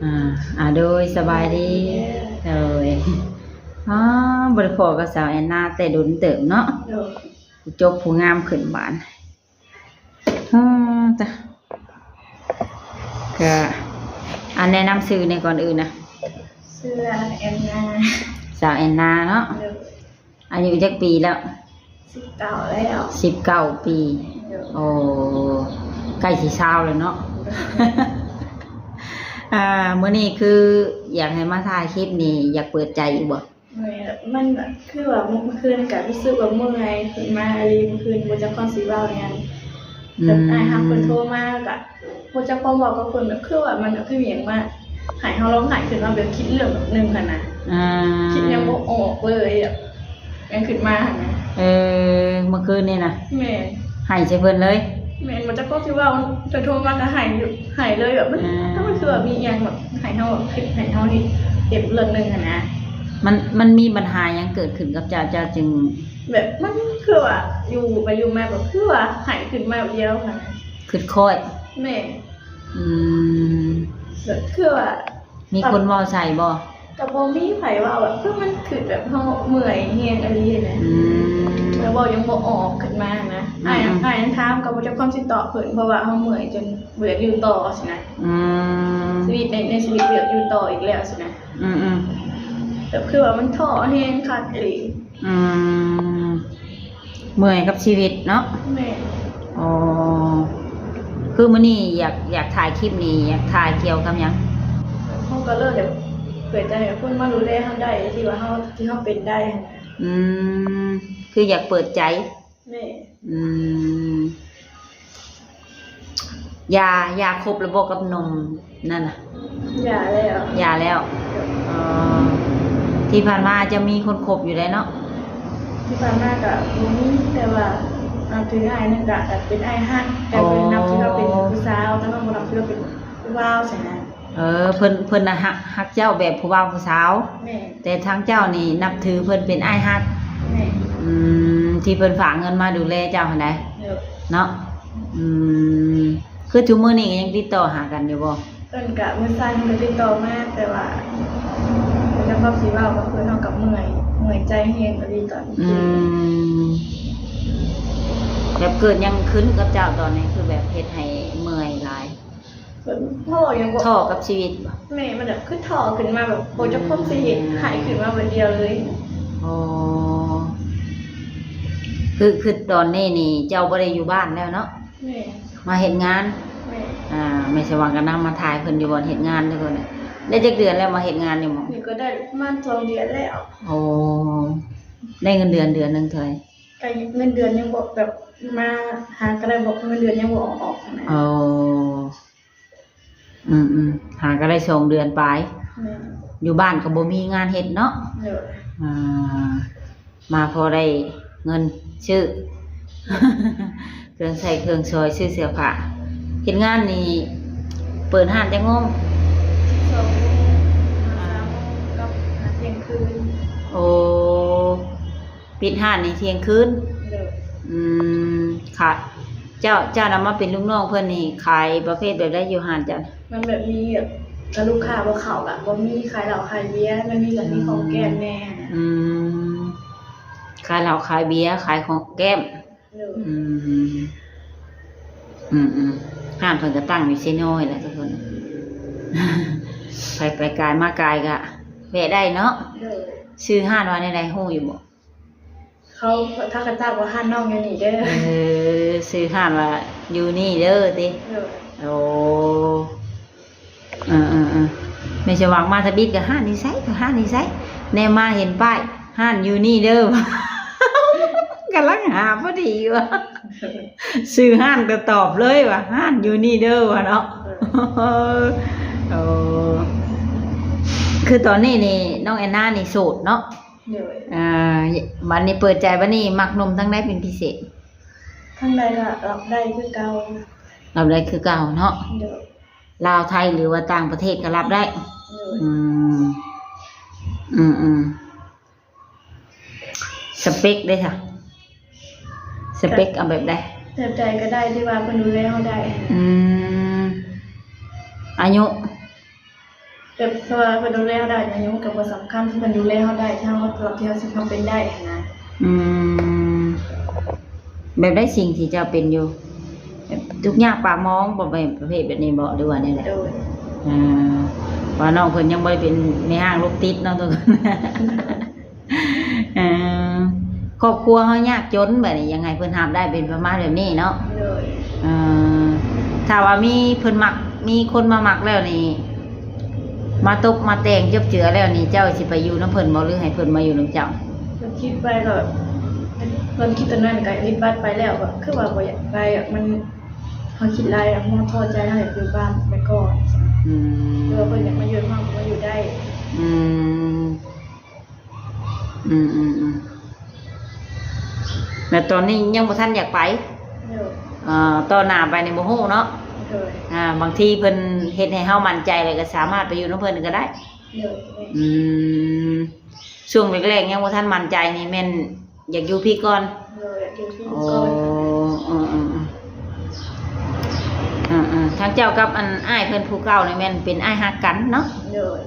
ອ່າ ອ່າ ໂດຍ ສະບາຍດີ ສະບາຍດີເດີ. ໂດຍ ອໍ ບໍ່ໄດ້ພໍ້ກັບສາວແອນນາແຕ່ດົນເຕີບເນາະ. ໂດຍ ຜູ້ຈົບຜູ້ງາມຂຶ້ນບາດ ອໍ ຕາ ກະ ອັນ ແນະນຳຊື່ແດ່ ກ່ອນອື່ນນະ. ຊື່ວ່າແອນນາ. ສາວແອນນາເນາະ. ໂດຍ ອາຍຸຈັກປີແລ້ວ? ສິບເກົ້າແລ້ວ. ສິບເກົ້າປີ. ໂດຍ ໂອ້ ໃກ້ຊິຊາວແລ້ວເນາະ. ໂດຍ ອ່າ ມື້ນີ້ຄືຢາກໃຫ້ມາຖ່າຍຄລິບນີ້ ຢາກເປີດໃຈອີກບໍ່? ແມ່ນ ມັນຄືວ່າມື້ຄືນກະຮູ້ສຶກວ່າເມື່ອຍ ຂຶ້ນມາອີ່ຫຼີ ມື້ຄືນບໍ່ຈັກຄວາມຊິເວົ້າຫຍັງ. ແບບ ອືມ ອ້າຍຮັກເພິ່ນໂທມາກະ ບໍ່ຈັກຄວາມເວົ້າກັບເພິ່ນ ແບບຄືວ່າມັນຄືມີຫຍັງມາໃຫ້ເຮົາຮ້ອງໄຫ້ຂຶ້ນມາ ແບບຄິດເລື່ອງໜຶ່ງຫັ້ນນະ. ອ່າ ຄິດຫຍັງບໍ່ອອກເລີຍ ແບບຫຍັງຂຶ້ນມາຫັ້ນນະ. ເອີ ເມື່ອຄືນນີ້ນະ. ແມ່ນ ໄຫ້ໃສ່ເພິ່ນເລີຍ. ແມ່ນ ບໍ່ຈັກຄວາມຊິເວົ້າ ເພິ່ນໂທມາກະໄຫ້ຢູ່ ໄຫ້ເລີຍ ແບບມັນ ອ່າ ມັນຄືວ່າມີຫຍັງແບບໃຫ້ເຮົາຄິດ ໃຫ້ເຮົາເຮັດ ເຮັດເລື່ອງໜຶ່ງຫັ້ນນະ. ມັນ ມັນມີບັນຫາຫຍັງເກີດຂຶ້ນກັບເຈົ້າ ເຈົ້າຈຶ່ງ ແບບມັນຄືວ່າຢູ່ໄປຢູ່ມາ ແບບຄືວ່າໄຫ້ຂຶ້ນມາແບບດຽວຫັ້ນນະ. ຄຶດຄ້ອຍ. ແມ່ນ. ອືມ ແບບຄືວ່າມີຄົນເວົ້າໃສ່ບໍ່? ກະບໍ່ມີໃຜເວົ້າ ແບບຄືມັນຄຶດແບບເຮົາເມື່ອຍແຮງອີ່ຫຼີຫັ້ນນະ. ອືມ ແບບເວົ້າຫຍັງບໍ່ອອກຂຶ້ນມານະ. ອືມໆ ອ້າຍ ອ້າຍຍັງຖາມກະບໍ່ຈັກຄວາມຊິຕອບເພິ່ນ ເພາະວ່າເຮົາເມື່ອຍຈົນບໍ່ຢາກຢູ່ຕໍ່ຊີ້ນະ. ອືມ ຊີວິດໃນ ໃນຊີວິດບໍ່ຢາກຢູ່ຕໍ່ອີກແລ້ວຊີ້ນະ. ອືມໆ ແບບຄືວ່າມັນທໍ້ແຮງຄັກອີ່ຫຼີ. ອືມ ເມື່ອຍກັບຊີວິດເນາະ. ແມ່ນ. ອໍ ຄືມື້ນີ້ຢາກ ຢາກຖ່າຍຄລິບນີ້ ຢາກຖ່າຍກ່ຽວກັບຫຍັງ? ເຮົາກະເລີຍແບບເປີດໃຈໃຫ້ຄົນມາດູແລເຮົາໄດ້ ທີ່ວ່າເຮົາ ທີ່ເຮົາເປັນໄດ້ຫັ້ນນະ. ອືມ ຄືຢາກເປີດໃຈ. ແມ່ນ. ອືມ ຢາ ຢາຄົບແລ້ວບໍ່ກັບໜຸ່ມນັ້ນນະ? ຢ່າແລ້ວ. ຢ່າແລ້ວ. ເອີ ທີ່ຜ່ານມາຈະມີຄົນຄົບຢູ່ໃດເນາະ? ທີ່ຜ່ານມາກະບໍ່ມີ ແຕ່ວ່ານັບຖືອ້າຍນັ້ນກະເປັນອ້າຍຮັກ ແຕ່ເພິ່ນ ອໍ ນັບຖືເຮົາເປັນຜູ້ສາວ ແຕ່ເຮົາບໍ່ນັບຖືເຮົາເປັນຜູ້ບ່າວຊັ້ນນະ. ເອີ ເພິ່ນ ເພິ່ນນະຮັກ ຮັກເຈົ້າແບບຜູ້ບ່າວຜູ້ສາວ. ແມ່ນ. ແຕ່ທາງເຈົ້ານີ້ນັບຖືເພິ່ນເປັນອ້າຍຮັກ. ແມ່ນ. ອືມ ທີ່ເພິ່ນຝາກເງິນມາດູແລເຈົ້າຫັ້ນໃດ. ໂດຍ. ເນາະ. ອືມ ຄືທຸກມື້ນີ້ກະຍັງຕິດຕໍ່ຫາກັນຢູ່ບໍ່? ເພິ່ນກະມື້ຊາຍເພິ່ນກະຕິດຕໍ່ມາ ແຕ່ວ່າບໍ່ຈັກຄວາມຊິເວົ້າກັບເພິ່ນ ເຮົາກະເມື່ອຍ ເມື່ອຍໃຈແຮງອີ່ຫຼີຕອນນີ້. ອືມ ແບບເກີດຫຍັງຂຶ້ນກັບເຈົ້າຕອນນີ້ ຄືແບບເຮັດໃຫ້ເມື່ອຍຫຼາຍ? ແບບເຮົາຫຍັງບໍ່ ທໍ້ກັບຊີວິດບໍ່? ແມ່ນ ມັນແບບຄືທໍ້ຂຶ້ນມາ ແບບບໍ່ຈັກຄວາມຊິເຮັດ ອືມ ໄຫ້ຂຶ້ນມາບາດດຽວເລີຍ. ອໍ ຄື ຄືຕອນນີ້ນີ້ເຈົ້າບໍ່ໄດ້ຢູ່ບ້ານແລ້ວເນາະ? ແມ່ນ. ມາເຮັດງານ. ແມ່ນ. ອ່າ ແມ່ສະຫວ່າງກະນຳມາຖ່າຍເພິ່ນຢູ່ບ່ອນເຮັດງານທຸກຄົນ. ໄດ້ຈັກເດືອນແລ້ວມາເຮັດງານນີ້ໝໍ? ນີ້ກະໄດ້ປະມານສອງເດືອນແລ້ວ. ໂອ້ ໄດ້ເງິນເດືອນເດືອນໜຶ່ງເທົ່າໃດ? ກະເງິນເດືອນຍັງບໍ່ ແບບມາຫາກະໄດ້ບໍ່ ເງິນເດືອນຍັງບໍ່ອອກຫັ້ນນະ. ໂອ້ ອືມໆ ຫາກະໄດ້ສອງເດືອນປາຍ. ແມ່ນ. ຢູ່ບ້ານກະບໍ່ມີງານເຮັດເນາະ. ໂດຍ. ອ່າ ມາພໍໄດ້ເງິນຊື້ເຄື່ອງໃຊ້ເຄື່ອງສອຍ ຊື້ເສື້ອຜ້າ. ເຮັດງານນີ້ເປີດຮ້ານຈັກໂມງ? ສິບສອງໂມງ ຫາສາມໂມງ ກັບຫາທ່ຽງຄືນ. ໂອ້ ປິດຮ້ານນີ້ທ່ຽງຄືນ. ໂດຍ. ອືມ ຄ່ະ ເຈົ້າ ເຈົ້ານຳມາເປັນລູກນ້ອງເພິ່ນນີ້ ຂາຍປະເພດແບບໃດຢູ່ຮ້ານເຈົ້າ? ມັນແບບມີແບບ ກະລູກຄ້າບໍ່ເຂົ້າກະບໍ່ມີ ຂາຍເຫຼົ້າຂາຍເບຍ ມັນມີກະມີຂອງແກ້ມແດ່. ອືມ ຂາຍເຫຼົ້າຂາຍເບຍ ຂາຍຂອງແກ້ມ. ໂດຍ. ອືມ ອືມໆ ຮ້ານເພິ່ນກະຕັ້ງຢູ່ເຊໂນນີ້ແຫຼະທຸກຄົນ. ໃຜໄປກາຍມາກາຍກະແວະໄດ້ເນາະ. ໂດຍ. ຊື່ຮ້ານວ່າແນວໃດ ຮູ້ຢູ່ບໍ່? ເຂົາທັກກະຈັກວ່າຮ້ານນ້ອງຢູ່ນີ້ເດີ. ເອີ ຊື່ຮ້ານວ່າຢູ່ນີ້ເດີຕິ. ໂດຍ. ໂອ້ ເອີໆໆ ແມ່ສະຫວ່າງມາທຳອິດກະຮ້ານຢູ່ໃສ ກະຮ້ານຢູ່ໃສ ແນມມາເຫັນປ້າຍ ຮ້ານຢູ່ນີ້ເດີ ກຳລັງຫາພໍດີວ່າ ຊື່ຮ້ານກະຕອບເລີຍວ່າ ຮ້ານຢູ່ນີ້ເດີວ່າເນາະ. ໂອ້ ຄືຕອນນີ້ນີ້ ນ້ອງແອນນານີ້ໂສດເນາະ. ໂດຍ. ອ່າ ບາດນີ້ເປີດໃຈ ບາດນີ້ມັກໜຸ່ມທາງໃດເປັນພິເສດ? ທາງໃດກະຮັບໄດ້ຄືເກົ່າ. ຮັບໄດ້ຄືເກົ່າເນາະ. ໂດຍ. ລາວ ໄທ ຫຼືວ່າຕ່າງປະເທດກະຮັບໄດ້. ໂດຍ. ອືມ ອືມໆ ສະເປັກເດຊະ? ສະເປັກເອົາແບບໃດ? ແບບໃດກະໄດ້ ທີ່ວ່າເພິ່ນດູແລເຮົາໄດ້. ອືມ ອາຍຸ? ແບບ ເພາະວ່າເພິ່ນດູແລເຮົາໄດ້ນະ ມັນກໍບໍ່ສຳຄັນທີ່ເພິ່ນດູແລເຮົາໄດ້ ເທົ່າ ເທົ່າທີ່ເຮົາ ເຮົາເປັນໄດ້ຫັ້ນນະ. ອືມ ແບບໃດສິ່ງທີ່ເຈົ້າເປັນຢູ່ ແບບທຸກຍາກປາກໝອງບໍ່ ແບບປະເພດແບບນີ້ບໍ່ ຫຼືວ່າແນວໃດ? ໂດຍ ອ່າ ວ່ານ້ອງເພິ່ນຍັງບໍ່ໄດ້ເປັນແມ່ຮ້າງລູກຕິດເນາະ ທຸກຄົນ. ເອີ ຄອບຄົວເຮົາຍາກຈົນ ບາດນີ້ຢາກໃຫ້ເພິ່ນຮັບໄດ້ເປັນປະມານແບບນີ້ເນາະ. ໂດຍ ເອີ ຖ້າວ່າມີເພິ່ນມັກ ມີຄົນມາມັກແລ້ວນີ້ ມາຕົບມາແຕ່ງຈົບເຈືອແລ້ວນີ້ ເຈົ້າຊິໄປຢູ່ນຳເພິ່ນບໍ່ ຫຼືໃຫ້ເພິ່ນມາຢູ່ນຳເຈົ້າ? ເພິ່ນຄິດໄປກໍ ເພິ່ນຄິດຕອນນັ້ນກໍເຮັດບັດໄປແລ້ວ ກໍຄືວ່າບໍ່ຢາກໄປ ມັນ ເຮົາຄິດຫຼາຍ ເຮົາທໍ້ໃຈ ເຮົາຢາກຢູ່ບ້ານໄປກ່ອນ. ອືມ ແຕ່ວ່າເພິ່ນຢາກມາຢູ່ນຳເຮົາ ກໍມາຢູ່ໄດ້. ອືມ ອືມໆໆ ແລ້ວຕອນນີ້ຍັງບໍ່ທັນຢາກໄປ? ໂດຍ ເອີ ຕໍ່ໜ້າໄປນີ້ບໍ່ຮູ້ເນາະ. ໂດຍ ອ່າ ບາງທີເພິ່ນເຮັດໃຫ້ເຮົາໝັ້ນໃຈ ແລ້ວກໍສາມາດໄປຢູ່ນຳເພິ່ນກໍໄດ້. ໂດຍ ອືມ ຊ່ວງແລກໆຍັງບໍ່ທັນໝັ້ນໃຈນີ້ແມ່ນ ຢາກຢູ່ພີ້ກ່ອນ? ໂດຍ ຢາກຢູ່ພີ້ກ່ອນ. ອໍ ເອີໆ ເອີໆ ທາງເຈົ້າກັບອັນອ້າຍເພິ່ນຜູ້ເກົ່ານີ້ແມ່ນເປັນອ້າຍຮັກກັນເນາະ? ໂດຍ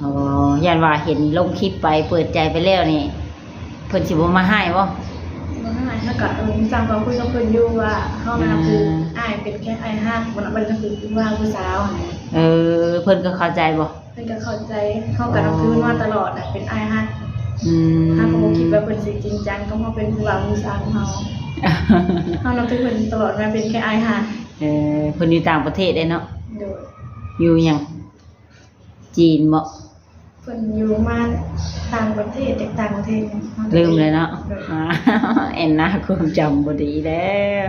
ອໍ ຢ້ານວ່າເຫັນລົງຄລິບໄປ ເປີດໃຈໄປແລ້ວນີ້ ເພິ່ນຊິບໍ່ມາຮ້າຍບໍ່? ບໍ່ຮ້າຍ ເຮົາກໍ ເອີ ສ້າງຄວາມຄຸຍກັບເພິ່ນຢູ່ວ່າ ເຮົານະ ອືມ ຄືອ້າຍ ເປັນແຄ່ອ້າຍຮັກ ບໍ່ນະ ມັນກໍຄືຜູ້ບ່າວຜູ້ສາວຫັ້ນນະ. ເອີ ເພິ່ນກໍເຂົ້າໃຈບໍ່? ເພິ່ນກໍເຂົ້າໃຈ ເຮົາກໍນັບຖືເພິ່ນມາຕະຫຼອດນະ ເປັນອ້າຍຮັກ. ອືມ ເຮົາກໍບໍ່ຄິດວ່າເພິ່ນຊິຈິງຈັງກັບເຮົາ ເປັນຜູ້ບ່າວຜູ້ສາວຂອງເຮົາ. ເຮົານັບຖືເພິ່ນຕະຫຼອດມາ ເປັນແຄ່ອ້າຍຮັກ. ເອີ ເພິ່ນຢູ່ຕ່າງປະເທດເດ້ເນາະ? ໂດຍ ຢູ່ຫຍັງ? ຈີນບໍ? ເພິ່ນຢູ່ມາຕ່າງປະເທດ ຈາກຕ່າງປະເທດ ລືມແລ້ວເນາະ. ໂດຍ ອ່າ ແອນນາຄວາມຈຳບໍ່ດີແລ້ວ.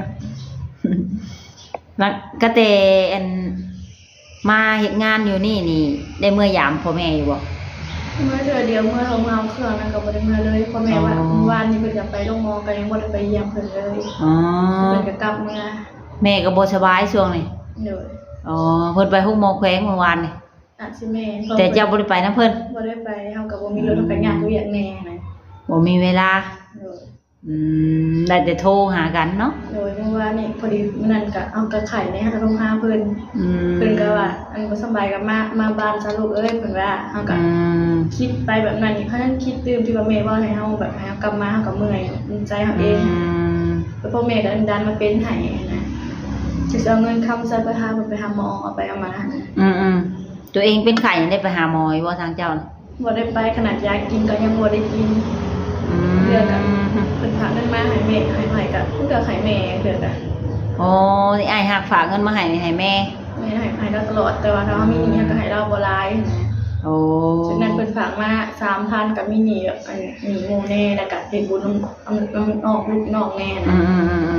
ແລ້ວກະແຕ່ອັນ ມາເຮັດງານຢູ່ນີ້ນີ້ ໄດ້ເມືອຢາມພໍ່ແມ່ຢູ່ບໍ່? ເມືອເທື່ອດຽວ ເມືອເຮົາເອົາເຄື່ອງນັ້ນກໍບໍ່ໄດ້ເມືອເລີຍ. ພໍ່ແມ່ວ່າ ອໍ ມື້ວານນີ້ເພິ່ນກໍໄປໂຮງໝໍ ກໍຍັງບໍ່ໄດ້ໄປຢ້ຽມເພິ່ນເລີຍ. ອໍ ເພິ່ນກໍກັບເມືອ. ແມ່ກໍບໍ່ສະບາຍຊ່ວງນີ້? ໂດຍ. ອໍ ເພິ່ນໄປໂຮງໝໍແຂວງມື້ວານນີ້? ອາດຊິແມ່ນ. ແຕ່ເຈົ້າບໍ່ໄດ້ໄປນຳເພິ່ນ? ບໍ່ໄດ້ໄປ ເຮົາກໍບໍ່ມີລົດ ອືມ ເຮົາກໍຍາກວຽກແດ່ນະ ບໍ່ມີເວລາ. ໂດຍ. ອືມ ໄດ້ແຕ່ໂທຫາກັນເນາະ? ໂດຍ ເມື່ອວານນີ້ພໍດີ ມື້ນັ້ນກະ ເອົາ ກະໄຂ້ແດ່ ເຮົາກະໂທຫາເພິ່ນ. ອືມ ເພິ່ນກະວ່າ ອັນ ບໍ່ສະບາຍກະມາ ມາບ້ານຊະລູກເອີຍ ເພິ່ນວ່າ. ເຮົາກະ ອືມ ຄິດໄປແບບນັ້ນອີກ ເຮົາຍັງຄິດຕື່ມທີ່ວ່າແມ່ເວົ້າໃຫ້ເຮົາ ແບບໃຫ້ເຮົາກັບມາ ເຮົາກະເມື່ອຍ ມັນໃຈເຮົາເອງ. ອືມ ແລ້ວພໍ່ແມ່ກະດັນມາເປັນໃຫ້ຫັ້ນນະ ຊິເອົາເງິນຄຳໃສໄປຫາເພິ່ນ ໄປຫາໝໍ ເອົາໄປເອົາມາຫັ້ນນະ. ອືມໆ ຕົວເອງເປັນໄຂ້ຍັງໄດ້ໄປຫາໝໍຢູ່ບໍ່ ທາງເຈົ້າ? ບໍ່ໄດ້ໄປ ຂະໜາດຢາກິນກໍຍັງບໍ່ໄດ້ກິນ. ອືມ ເທື່ອກໍເພິ່ນຝາກເງິນມາໃຫ້ແມ່ ໃຫ້ໃຜກໍເທື່ອໃຫ້ແມ່ເທື່ອກໍ. ອໍ ທີ່ອ້າຍຮັກຝາກເງິນມາໃຫ້ນີ້ໃຫ້ແມ່? ແມ່ໃຫ້ ໃຫ້ລາວຕະຫຼອດ ແຕ່ວ່າຖ້າເຮົາມີໜີ້ ອືມ ເຮົາກໍໃຫ້ລາວບໍ່ຫຼາຍຫັ້ນນະ. ໂອ້ ຊຸດນັ້ນເພິ່ນຝາກມາສາມພັນ ກໍມີໜີ້ແບບ ອັນ ໜີ້ໝູ່ແດ່ ແລ້ວກໍເຮັດບຸນນຳ ນຳ ນຳນ້ອງ ລູກນ້ອງແດ່ນະ. ອື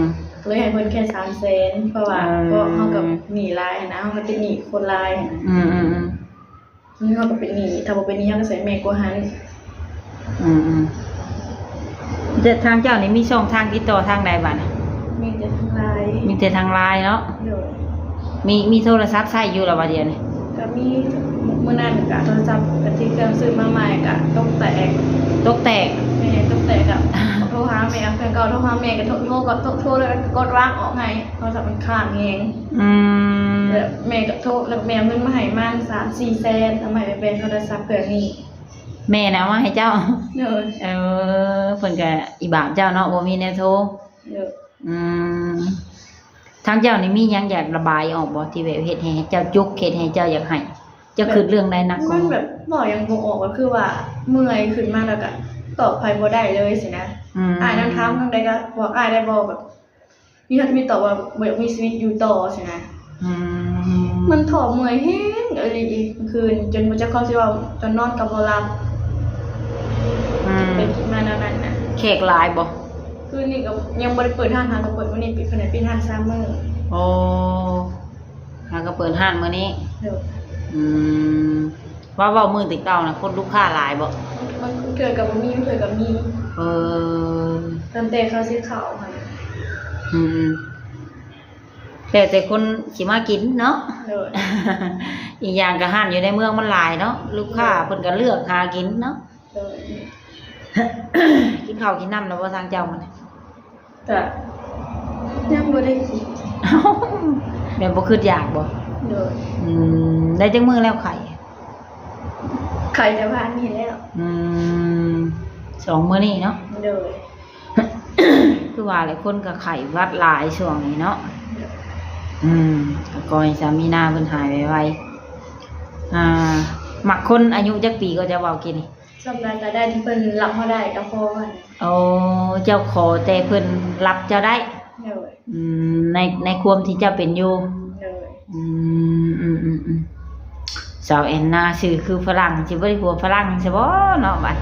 ມໆໆໆ ກໍເລີຍໃຫ້ເພິ່ນແຄ່ສາມແສນ ເພາະວ່າ ເອີ ເພາະເຮົາກໍໜີ້ຫຼາຍຫັ້ນນະ ເຮົາກໍຕິດໜີ້ຄົນຫຼາຍຫັ້ນນະ. ອືມໆໆ ເຮົາກໍເປັນໜີ້ ຖ້າບໍ່ເປັນໜີ້ເຮົາກໍໃຊ້ແມ່ກວ່າຫັ້ນ. ອືມໆ ແຕ່ທາງເຈົ້ານີ້ມີຊ່ອງທາງຕິດຕໍ່ທາງໃດບາດນີ້? ມີແຕ່ທາງ LINE ມີແຕ່ທາງ LINE ເນາະ? ໂດຍ. ມີ ມີໂທລະສັບໃຊ້ຢູ່ລະວ່າດຽວນີ້? ກໍມີ ມື້ນັ້ນກໍໂທລະສັບ ກໍທີ່ເຄື່ອງຊື້ມາໃໝ່ກໍຕົກແຕກ. ຕົກແຕກ? ແມ່ນ ຕົກແຕກ ກໍໂທຫາແມ່ ເຄື່ອງເກົ່າໂທຫາແມ່ ກໍໂທ ໂທກໍໂທ ໂທແລ້ວກໍກົດວາງອອກໃຫ້ ໂທລະສັບມັນຄ້າງແຮງ. ອືມ ແລ້ວແມ່ກໍໂທ ແລ້ວແມ່ເອົາເງິນມາໃຫ້ປະມານສາມສີ່ແສນ ເອົາມາໃຫ້ໄປແປງໂທລະສັບເຄື່ອງນີ້. ແມ່ນະເອົາມາໃຫ້ເຈົ້າ? ໂດຍ. ເອີ ເພິ່ນກໍອີບາບເຈົ້າເນາະ ບໍ່ມີແນວໂທ. ໂດຍ. ອືມ ທາງເຈົ້ານີ້ມີຫຍັງຢາກລະບາຍອອກບໍ່ ທີ່ແບບເຮັດໃຫ້ເຈົ້າຈຸກ ເຮັດໃຫ້ເຈົ້າຢາກໄຫ້? ເຈົ້າຄິດເລື່ອງໃດໜັກກວ່າ? ມັນແບບເວົ້າຫຍັງບໍ່ອອກ ກໍຄືວ່າເມື່ອຍຂຶ້ນມາ ແລ້ວກໍຕອບໃຜບໍ່ໄດ້ເລີຍຊີ້ນະ. ອືມ ອ້າຍນັ້ນຖາມທາງໃດກໍບອກອ້າຍໄດ້ບໍ່ ແບບມີ ມີຕອບວ່າບໍ່ຢາກມີຊີວິດຢູ່ຕໍ່ຊີ້ນະ. ອືມ ມັນທໍ້ເມື່ອຍແຮງອີ່ຫຼີ ກາງຄືນຈົນບໍ່ຈັກຄວາມຊິເວົ້າ ຈົນນອນກໍບໍ່ຫຼັບ. ອືມ ຄິດໄປຄິດມາແນວນັ້ນນະ. ແຂກຫຼາຍບໍ່? ຄືນນີ້ກໍຍັງບໍ່ໄດ້ເປີດຮ້ານ ຫາກໍເປີດມື້ນີ້ ປິດ ເພິ່ນໃຫ້ປິດຮ້ານສາມມື້. ໂອ້ ຫາກໍເປີດຮ້ານມື້ນີ້. ໂດຍ. ອືມ ວ່າເວົ້າມື້ແຕ່ເກົ່ານະ ຄົນລູກຄ້າຫຼາຍບໍ່? ບາງເທື່ອກໍບໍ່ມີ ບາງເທື່ອກໍມີ. ເອີ ຕາມແຕ່ເຂົາຊິເຂົ້າຫັ້ນ. ອືມ ແລ້ວແຕ່ຄົນຊິມາກິນເນາະ. ໂດຍ. ອີກຢ່າງກໍຮ້ານຢູ່ໃນເມືອງມັນຫຼາຍເນາະ ລູກຄ້າເພິ່ນກໍເລືອກຫາກິນເນາະ. ໂດຍ. ກິນເຂົ້າກິນນ້ຳແລ້ວບໍ່ ທາງເຈົ້າມັນ? ກະຍັງບໍ່ໄດ້ກິນ. ແມ່ນບໍ່ຄິດຢາກບໍ່? ໂດຍ. ອືມ ໄດ້ຈັກມື້ແລ້ວໄຂ້? ໄຂ້ແຕ່ວານນີ້ແລ້ວ. ອືມ ສອງມື້ນີ້ເນາະ. ໂດຍ. ຄືວ່າແຫຼະ ຄົນກໍໄຂ້ຫວັດຫຼາຍຊ່ວງນີ້ເນາະ. ໂດຍ. ອືມ ກໍຂໍໃຫ້ສາມີນາເພິ່ນຫາຍໄວໆ. ອ່າ ມັກຄົນອາຍຸຈັກປີກໍ ເຈົ້າເວົ້າກີ້ນີ້? ສ່ຳໃດກໍໄດ້ທີ່ເພິ່ນຮັບເຮົາໄດ້ກໍພໍຫັ້ນ. ໂອ້ ເຈົ້າຂໍແຕ່ເພິ່ນຮັບເຈົ້າໄດ້. ໂດຍ. ອືມ ໃນ ໃນຄວາມທີ່ເຈົ້າເປັນຢູ່. ໂດຍ. ອືມ ອືມ ອືມ ອືມ ສາວແອນນາ ຊື່ຄືຝຣັ່ງ ຊິບໍ່ໄດ້ຜົວຝຣັ່ງຊະບໍເນາະບັດ.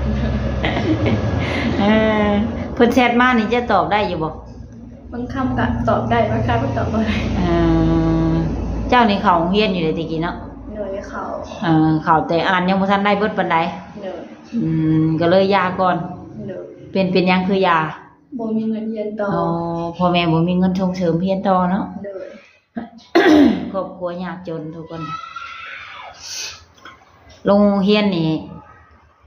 ເອີ ເພິ່ນແຊັດມານີ້ ເຈົ້າຕອບໄດ້ຢູ່ບໍ່? ບາງຄຳກໍຕອບໄດ້ ບາງຄຳກໍຕອບບໍ່ໄດ້. ເອີ ເຈົ້ານີ້ເຂົ້າໂຮງຮຽນຢູ່ເດ້ແຕ່ກີ້ເນາະ? ໂດຍ ເຂົ້າ. ເອີ ເຂົ້າ ແຕ່ອ່ານຍັງບໍ່ທັນໄດ້ເບິດປານໃດ. ໂດຍ. ອືມ ກໍເລີຍຢ່າກ່ອນ. ໂດຍ. ເປັນ ເປັນຫຍັງຄືຢ່າ? ບໍ່ມີເງິນຮຽນຕໍ່. ອໍ ພໍ່ແມ່ບໍ່ມີເງິນສົ່ງເສີມຮຽນຕໍ່ເນາະ. ໂດຍ. ຄອບຄົວຍາກຈົນທຸກຄົນ. ລົງໂຮງຮຽນນີ້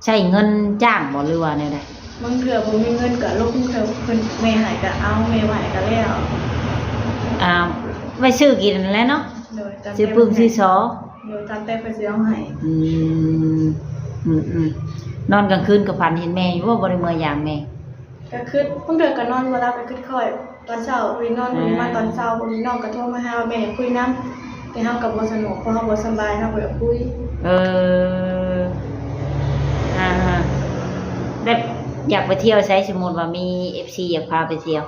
ໃຊ້ເງິນຈ້າງບໍ່ ຫຼືວ່າແນວໃດ? ບາງເທື່ອບໍ່ມີເງິນກໍລົງ ເທື່ອເພິ່ນ ແມ່ໃຫ້ກໍເອົາ ແມ່ບໍ່ໃຫ້ກໍແລ້ວ. ອ່າ ໄວ້ຊື້ກິນຫັ້ນແຫຼະເນາະ. ໂດຍ. ຊື້ປຶ້ມຊື້ສໍ. ໂດຍ ຕາມແຕ່ເພິ່ນຊິເອົາໃຫ້. ອືມ ອືມໆ ນອນກາງຄືນກໍຝັນເຫັນແມ່ຢູ່ບໍ່? ບໍ່ໄດ້ເມືອຢາມແມ່? ກໍຄຶດ ບາງເທື່ອກໍນອນບໍ່ຫຼັບ ກໍຄຶດຄອຍຕອນເຊົ້າ. ບາງທີນອນ ອ່າ ມາຕອນເຊົ້າ ບາງທີນ້ອງກໍໂທມາຫາວ່າແມ່ຢາກຄຸຍນຳ ແຕ່ເຮົາກໍບໍ່ສະດວກ ເພາະເຮົາບໍ່ສະບາຍ ເຮົາບໍ່ຢາກຄຸຍ. ເອີ ອ່າ ແບບຢາກໄປທ່ຽວໃສ? ສົມມຸດວ່າມີເອັຟຊີຢາກພາໄປທ່ຽວ.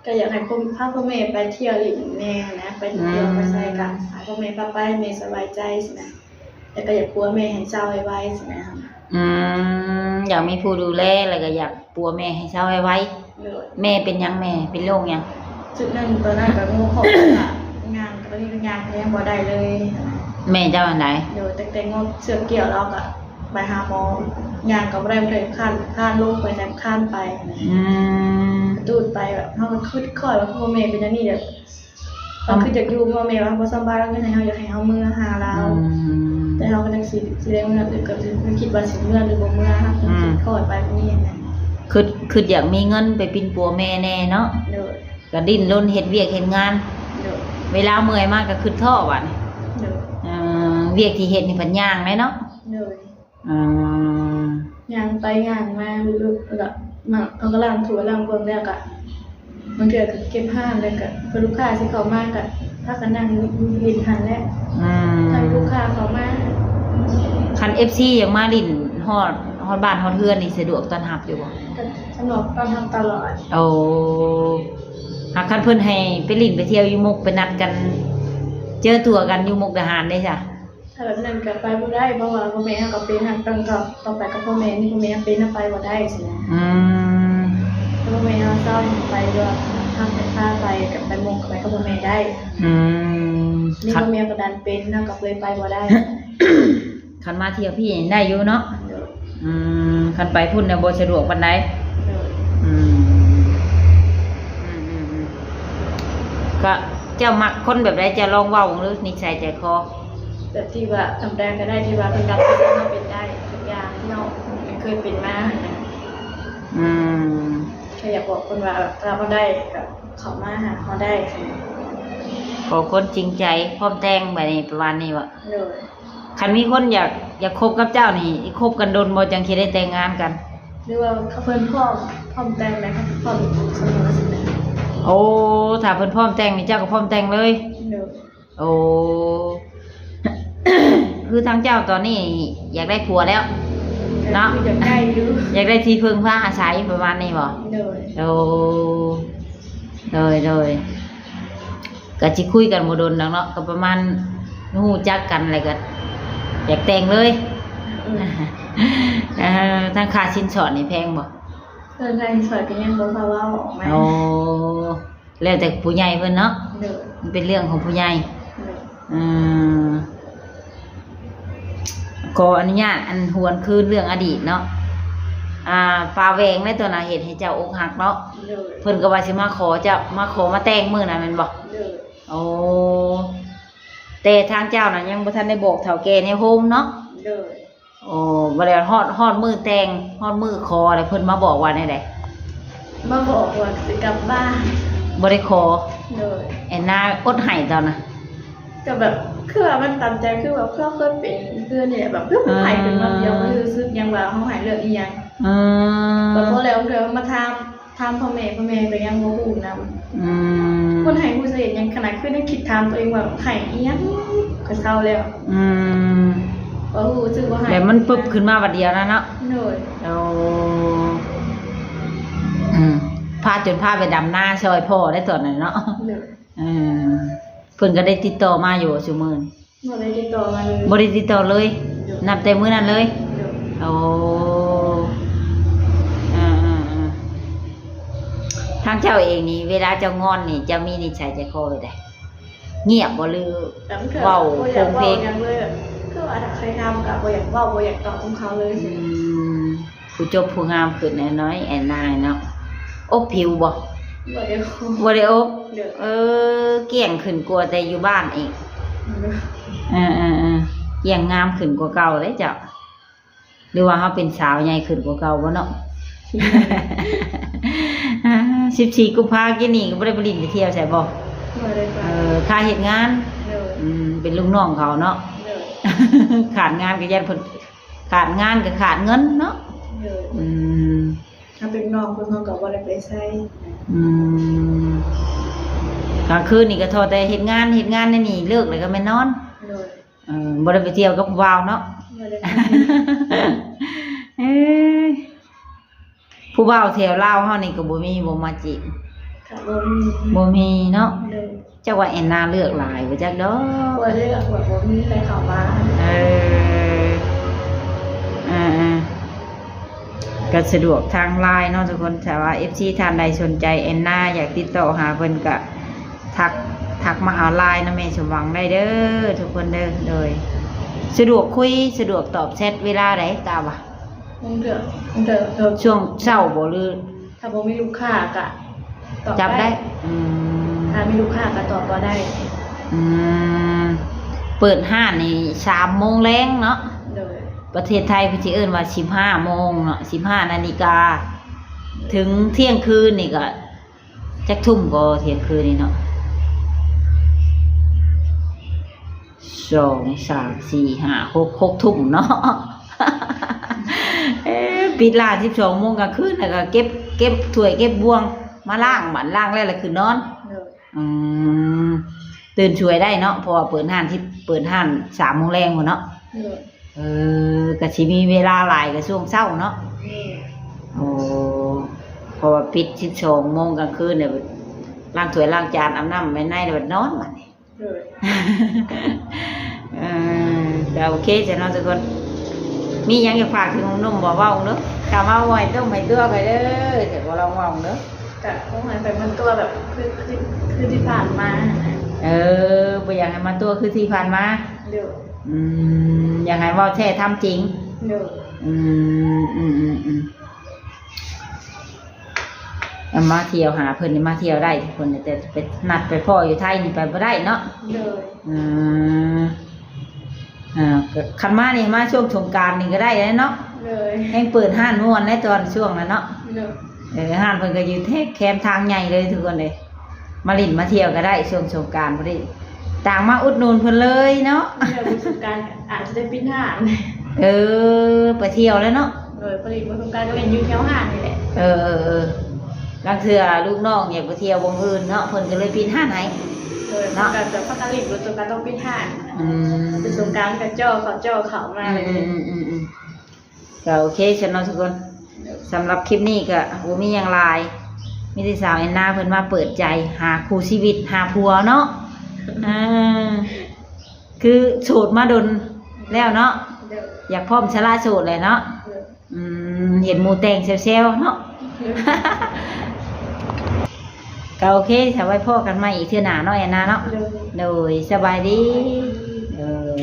ກໍຢາກໃຫ້ພໍ່ ພາພໍ່ແມ່ໄປທ່ຽວຫຼິ້ນແດ່ຫັ້ນນະ ໄປທ່ຽວ ອືມ ໄປໃສກໍໃຫ້ພໍ່ແມ່ພາໄປ ແມ່ສະບາຍໃຈຊີ້ນະ. ແລ້ວກໍຢາກປົວແມ່ໃຫ້ເຊົາໄວໆຊີ້ນະ. ອືມ ຢາກມີຜູ້ດູແລ ແລ້ວກໍຢາກປົວແມ່ໃຫ້ເຊົາໄວໆ. ໂດຍ. ແມ່ເປັນຫຍັງ? ແມ່ເປັນໂລກຫຍັງ? ຈຸດນັ້ນ ຕອນນັ້ນກໍງົວຂອບ ກໍຍ່າງ ຕອນນີ້ກໍຍ່າງກໍຍັງບໍ່ໄດ້ເລີຍ. ແມ່ເຈົ້າອັນໃດ? ໂດຍ. ຕັ້ງແຕ່ງົວເຊືອກກ່ຽວ ລາວກໍໄປຫາໝໍ ຍ່າງກໍບໍ່ໄດ້ ເລີຍຄານ ຄານລົງໄປ ແຕ່ຄານໄປ. ອືມ. ກະຕູດໄປ ແບບເຮົາກໍຄຶດຄອຍວ່າ ພໍ່ແມ່ເປັນອັນນີ້ ແບບ ເຮົາຄືຢາກຢູ່ ພໍ່ແມ່ວ່າບໍ່ສຳບາຍ ເອົາເງິນໃຫ້ເຮົາ ຢາກໃຫ້ເຮົາເມືອຫາລາວ. ອືມ. ແຕ່ເຮົາກໍຈັກຊິ ຊິໄດ້ເມືອ ຫຼືກໍຊິຄິດວ່າຊິເມືອຫຼືບໍ່ເມືອ ເຮົາກໍ ອືມ ຄິດຄອຍໄປແບບນີ້ນະ. ຄຶດ ຄຶດຢາກມີເງິນໄປປິ່ນປົວແມ່ແດ່ເນາະ. ໂດຍ. ກໍດີ້ນລົນເຮັດວຽກເຮັດງານ. ໂດຍ. ເວລາເມື່ອຍມາກໍຄຶດທໍ້ບາດນີ້. ໂດຍ. ເອີ ວຽກທີ່ເຮັດນີ້ພັດຍ່າງແຫຼະເນາະ. ໂດຍ. ອືມ ຍ່າງໄປຍ່າງມາ ແລ້ວກໍມາ ເຮົາກໍລ້າງຖ້ວຍລ້າງເບິ່ງ ແລ້ວກໍບາງເທື່ອກໍເກັບຮ້ານ ແລ້ວກໍເພື່ອລູກຄ້າຊິເຂົ້າມາ ກໍພາກັນນັ່ງຫຼິ້ນຫັ້ນແຫຼະ. ອືມ ຖ້າລູກຄ້າເຂົ້າມາ. ຄັນເອັຟຊີຢາກມາຫຼິ້ນຮອດ ຮອດບ້ານຮອດເຮືອນນີ້ ສະດວກຕ້ອນຮັບຢູ່ບໍ່? ກໍສະດວກຕ້ອນຮັບຕະຫຼອດ. ໂອ້ ຫາກຄັນເພິ່ນໃຫ້ໄປຫຼິ້ນໄປທ່ຽວຢູ່ມຸກ ໄປນັດກັນເຈີຕົວກັນຢູ່ມຸກດາຫານເດ້ຊະ? ຖ້າແບບນັ້ນກໍໄປບໍ່ໄດ້ ເພາະວ່າພໍ່ແມ່ເຮົາກໍເປັນ ເຮົາຕ້ອງ ຕ້ອງໄປກັບພໍ່ແມ່ ມີພໍ່ແມ່ເຮົາເປັນ ເຮົາໄປບໍ່ໄດ້ຊີ້ນະ. ອືມ ຖ້າພໍ່ແມ່ເຮົາເຊົາໃຫ້ໄປ ຫຼືວ່າເຮົາໃຫ້ພາໄປ ກໍໄປໝົກ ກໍໄປກັບພໍ່ແມ່ໄດ້. ອືມ ນີ້ພໍ່ແມ່ກໍດັນເປັນ ເຮົາກໍເລີຍໄປບໍ່ໄດ້. ຄັນມາທ່ຽວພີ້ໄດ້ຢູ່ເນາະ. ໂດຍ. ອືມ ຄັນໄປພຸ້ນນະບໍ່ສະດວກປານໃດ. ໂດຍ. ອືມ ອືມໆໆ ກໍເຈົ້າມັກຄົນແບບໃດ? ເຈົ້າລອງເວົ້າເບິ່ງດູ ນິໄສໃຈຄໍ. ແບບທີ່ວ່າທຳມະດາກໍໄດ້ ທີ່ວ່າເພິ່ນຮັບໃຊ້ເຮົາເປັນໄດ້ທຸກຢ່າງ ທີ່ເຮົາເຄີຍເປັນມາຫັ້ນນະ. ອືມ ກໍຢາກບອກເພິ່ນວ່າ ຖ້າເຮົາໄດ້ກໍເຂົ້າມາຫາເຮົາໄດ້. ຂໍຄົນຈິງໃຈ ພ້ອມແຕ່ງ ແບບນີ້ ປະມານນີ້ບໍ? ໂດຍ. ຄັນມີຄົນຢາກ ຢາກຄົບກັບເຈົ້ານີ້ ຄົບກັນດົນບໍ່ ຈັ່ງຊິໄດ້ແຕ່ງງານກັນ? ຫຼືວ່າເຂົາເພິ່ນພ້ອມ ພ້ອມແຕ່ງແລ້ວ ເຂົາກໍພ້ອມສະເໝີຊັ້ນນະ. ໂອ້ ຖ້າເພິ່ນພ້ອມແຕ່ງນີ້ ເຈົ້າກໍພ້ອມແຕ່ງເລີຍ? ໂດຍ. ໂອ້ ຄືທາງເຈົ້າຕອນນີ້ຢາກໄດ້ຜົວແລ້ວເນາະ? ຢາກໄດ້ຢູ່ ຢາກໄດ້ທີ່ເພິ່ງພາອາໄສປະມານນີ້ບໍ? ໂດຍ. ໂອ້ ໂດຍໆ ກໍຊິຄຸຍກັນບໍ່ດົນດອກເນາະ ກໍປະມານຮູ້ຈັກກັນແລ້ວກໍຢາກແຕ່ງເລີຍ. ອືມ ເອີ ທາງຄ່າສິນສອດນີ້ແພງບໍ່? ເອີ ຄ່າສິນສອດກໍຍັງບໍ່ພາເວົ້າອອກມາ. ໂອ້ ແລ້ວແຕ່ຜູ້ໃຫຍ່ເພິ່ນເນາະ. ໂດຍ. ມັນເປັນເລື່ອງຂອງຜູ້ໃຫຍ່. ໂດຍ. ອືມ ຂໍອະນຸຍາດ ອັນ ຫວນຄືນເລື່ອງອະດີດເນາະ. ອ່າ ປາແຫວງໃນຕອນນັ້ນເຮັດໃຫ້ເຈົ້າອົກຫັກເນາະ. ໂດຍ. ເພິ່ນກໍວ່າຊິມາຂໍເຈົ້າ ມາຂໍມາແຕ່ງມື້ນັ້ນແມ່ນບໍ່? ໂດຍ. ໂອ້ ແຕ່ທາງເຈົ້ານັ້ນຍັງບໍ່ທັນໄດ້ບອກເຖົ້າແກ່ໃນໂຮມເນາະ. ໂດຍ. ໂອ້ ບັດແລ້ວຮອດ ຮອດມື້ແຕ່ງ ຮອດມື້ຂໍແລ້ວ ເພິ່ນມາບອກວ່າແນວໃດ? ມາບອກວ່າຊິກັບບ້ານ. ບໍ່ໄດ້ຂໍ? ໂດຍ. ແອນນາອົດໄຫ້ຕອນນະ? ກໍແບບ ຄືວ່າມັນຕາມໃຈ ຄືແບບເຮົາເຄີຍເປັນຄືນີ້ແຫຼະ ແບບຄືມັນໄຫ້ຂຶ້ນມາດຽວ ມັນຮູ້ສຶກຫຍັງວ່າເຮົາໃຫ້ເລື່ອງອີ່ຫຍັງ. ອືມ ແລ້ວພໍແລ້ວເທື່ອມາຖາມ ຖາມພໍ່ແມ່ ພໍ່ແມ່ກໍຍັງບໍ່ຮູ້ນຳ. ອືມ ມັນໃຫ້ຮູ້ສາເຫດຫຍັງ ຂະໜາດຄືຍັງຄິດຖາມຕົວເອງວ່າໃຫ້ອີ່ຫຍັງ ກໍເຊົາແລ້ວ. ອືມ ກໍຮູ້ສຶກວ່າໃຫ້ ແບບມັນປຶບຂຶ້ນມາບາດດຽວນັ້ນເນາະ. ໂດຍ ໂອ້ ອືມ ພາ ຈົນພາໄປດຳນາຊ່ອຍພໍ່ໄດ້ຕອນນັ້ນເນາະ. ໂດຍ ອືມ ເພິ່ນກໍໄດ້ຕິດຕໍ່ມາຢູ່ຊຸມື້ນີ້? ບໍ່ໄດ້ຕິດຕໍ່ມາເລີຍ. ບໍ່ໄດ້ຕິດຕໍ່ເລີຍ? ໂດຍ ນັບແຕ່ມື້ນັ້ນເລີຍ? ໂດຍ ໂອ້ ເອີໆໆ ທາງເຈົ້າເອງນີ້ ເວລາເຈົ້າງອນນີ້ ເຈົ້າມີນິໄສໃຈຄໍແບບໃດ? ງຽບບໍ່ ຫຼື ແບບເວົ້າໂພງເພງ? ບໍ່ຢາກເວົ້າຫຍັງເລີຍ ແບບຄືວ່າຖ້າໃຜຖາມກໍບໍ່ຢາກເວົ້າ ບໍ່ຢາກຕອບນຳເຂົາເລີຍ. ອືມ ຜູ້ຈົບຜູ້ງາມຂຶ້ນແນ່ນ້ອຍແອນນາເນາະ. ອົບຜິວບໍ່? ບໍ່ໄດ້ອົບ. ບໍ່ໄດ້ອົບ? ໂດຍ ເອີ ກ້ຽງຂຶ້ນກວ່າແຕ່ຢູ່ບ້ານອີກ. ໂດຍ ເອີໆໆ ກ້ຽງງາມຂຶ້ນກວ່າເກົ່າເດ້ເຈົ້າ. ຫຼືວ່າເຮົາເປັນສາວໃຫຍ່ຂຶ້ນກວ່າເກົ່າບໍ່ເນາະ? ສິບສີ່ ກຸມພາກີ້ນີ້ກໍບໍ່ໄດ້ໄປຫຼິ້ນໄປທ່ຽວໃສບໍ່? ບໍ່ໄດ້ໄປ. ເອີ ຄາເຮັດງານ. ໂດຍ ອືມ ເປັນລູກນ້ອງເຂົາເນາະ. ໂດຍ ຂາດງານກໍຢ້ານເພິ່ນ ຂາດງານກໍຂາດເງິນເນາະ. ໂດຍ ອືມ ຖ້າເປັນນ້ອງເພິ່ນ ເຮົາກໍບໍ່ໄດ້ໄປໃສ. ອືມ ກາງຄືນນີ້ກໍທໍ່ແຕ່ເຮັດງານ ເຮັດງານແນວນີ້ ເລີກແລ້ວກໍແມ່ນນອນ. ໂດຍ ເອີ ບໍ່ໄດ້ໄປທ່ຽວກັບຜູ້ບ່າວເນາະ? ບໍ່ໄດ້ໄປ. ເອີ ຜູ້ບ່າວແຖວລາວເຮົານີ້ກໍບໍ່ມີບໍ່ມາຈີບ? ກໍບໍ່ມີ. ບໍ່ມີເນາະ? ໂດຍ ຈັກວ່າແອນນາເລືອກຫຼາຍບໍ່ຈັກດອກ. ບໍ່ເລືອກ ແບບບໍ່ມີໃຜເຂົ້າມາ. ເອີ ອ່າໆ ກໍສະດວກທາງ LINE ເນາະທຸກຄົນ. ຖ້າວ່າ ເອັຟຊີ ທ່ານໃດສົນໃຈແອນນາ ຢາກຕິດຕໍ່ຫາເພິ່ນກໍທັກ ທັກມາເອົາ LINE ນຳແມ່ສົມຫວັງໄດ້ເດີທຸກຄົນເດີ. ໂດຍ ສະດວກຄຸຍ ສະດວກຕອບແຊັດເວລາໃດ ຕາມວ່າ? ບາງເທື່ອ ບາງເທື່ອ ເອີ ຊ່ວງເຊົ້າບໍ່ ຫຼື ຖ້າບໍ່ມີລູກຄ້າກະຕອບໄດ້. ອືມ ຖ້າມີລູກຄ້າກະຕອບບໍ່ໄດ້. ອືມ ເປີດຮ້ານນີ້ສາມໂມງແລງເນາະ? ໂດຍ ປະເທດໄທເພິ່ນຊິເອີ້ນວ່າສິບຫ້າໂມງເນາະ ສິບຫ້ານາລິກາ ເຖິງທ່ຽງຄືນນີ້ກະ ຈັກທຸ່ມກໍທ່ຽງຄືນນີ້ເນາະ? ສອງ ສາມ ສີ່ ຫ້າ ຫົກ ຫົກທຸ່ມເນາະ. ເອີ ປິດຮ້ານສິບສອງໂມງກາງຄືນ ແລ້ວກໍເກັບ ເກັບຖ້ວຍເກັບບ່ວງມາລ້າງ ບາດລ້າງແລ້ວລະຂຶ້ນນອນ. ໂດຍ ອືມ ຕື່ນສວຍໄດ້ເນາະ ເພາະວ່າເປີດຮ້ານທີ່ ເປີດຮ້ານສາມໂມງແລງພຸ້ນເນາະ. ໂດຍ ເອີ ກໍຊິມີເວລາຫຼາຍກໍຊ່ວງເຊົ້າເນາະ. ໂດຍ ໂອ້ ເພາະວ່າປິດສິບສອງໂມງກາງຄືນ ແລ້ວລ້າງຖ້ວຍລ້າງຈານ ອາບນ້ຳໃຫ້ໃນ ແລ້ວນອນບາດນີ້. ໂດຍ ເອີ ກໍໂອເຄຊັ້ນເນາະທຸກຄົນ. ມີຫຍັງຢາກຝາກເຖິງໜຸ່ມໆບໍ່? ເວົ້າເດີ້. ຖ້າເວົ້າບໍ່ໃຫ້ຕົວໃຫ້ຕົວຂ້ອຍເດີ້ ແຕ່ບໍ່ລອງເວົ້າເດີ້. ກະຂໍໃຫ້ໄປມັນຕົວແບບ ຄື ຄື ຄືທີ່ຜ່ານມາຫັ້ນນະ. ເອີ ບໍ່ຢາກໃຫ້ມາຕົວຄືທີ່ຜ່ານມາ. ໂດຍ ອືມ ຢາກໃຫ້ເວົ້າແທ້ທຳຈິງ. ໂດຍ ອືມ ອືມໆໆ ມາທ່ຽວຫາເພິ່ນນີ້ ມາທ່ຽວໄດ້ທຸກຄົນ ແຕ່ໄປນັດໄປພໍ້ຢູ່ໄທນີ້ໄປບໍ່ໄດ້ເນາະ. ໂດຍ ອືມ ອ່າ ກໍຄັນມານີ້ ມາຊ່ວງສົງການນີ້ກໍໄດ້ແຫຼະເນາະ. ໂດຍ ແຮ່ງເປີດຮ້ານມ່ວນໃນຕອນຊ່ວງນັ້ນເນາະ. ໂດຍ ເອີ ຮ້ານເພິ່ນກໍຢູ່ແຖບແຄມທາງໃຫຍ່ເລີຍທຸກຄົນເອີຍ. ມາຫຼິ້ນມາທ່ຽວກໍໄດ້ຊ່ວງສົງການພໍດີ ຕ່າງມາອຸດໜູນເພິ່ນເລີຍເນາະ. ໂດຍ ສົງການອາດຈະໄດ້ປິດຮ້ານ. ເອີ ໄປທ່ຽວແລ້ວເນາະ. ໂດຍ ພໍດີວ່າສົງການກໍຫຼິ້ນຢູ່ແຖວຮ້ານນີ້ແຫຼະ. ເອີໆໆ ລາງເທື່ອລູກນ້ອງຢາກໄປທ່ຽວບ່ອນອື່ນເນາະ ເພິ່ນກໍເລີຍປິດຮ້ານໃຫ້. ໂດຍ ເນາະ ເພິ່ນກໍຈະພາກັນຫຼິ້ນ ແລ້ວກໍຕ້ອງປິດຮ້ານ. ອືມ ເປັນສົງການກໍຈໍ້ເຂົ້າ ຈໍ້ເຂົ້າມາເລີຍ. ອືມໆໆໆ ກໍໂອເຄຊັ້ນເນາະທຸກຄົນ. ສຳລັບຄລິບນີ້ກໍບໍ່ມີຫຍັງຫຼາຍ ມີແຕ່ສາວແອນນາເພິ່ນມາເປີດໃຈຫາຄູ່ຊີວິດ ຫາຜົວເນາະ. ເອີ ຄືໂສດມາດົນແລ້ວເນາະ. ໂດຍ ຢາກພ້ອມສະຫຼະໂສດແຫຼະເນາະ. ໂດຍ ອືມ ເຫັນໝູ່ແຕ່ງແຊວໆເນາະ. ໂດຍ ກໍໂອເຄ ຖ້າໄວ້ພໍ້ກັນໃໝ່ອີກເທື່ອໜ້າເນາະ ແອນນາເນາະ. ໂດຍ ໂດຍ ສະບາຍດີ. ໂດຍ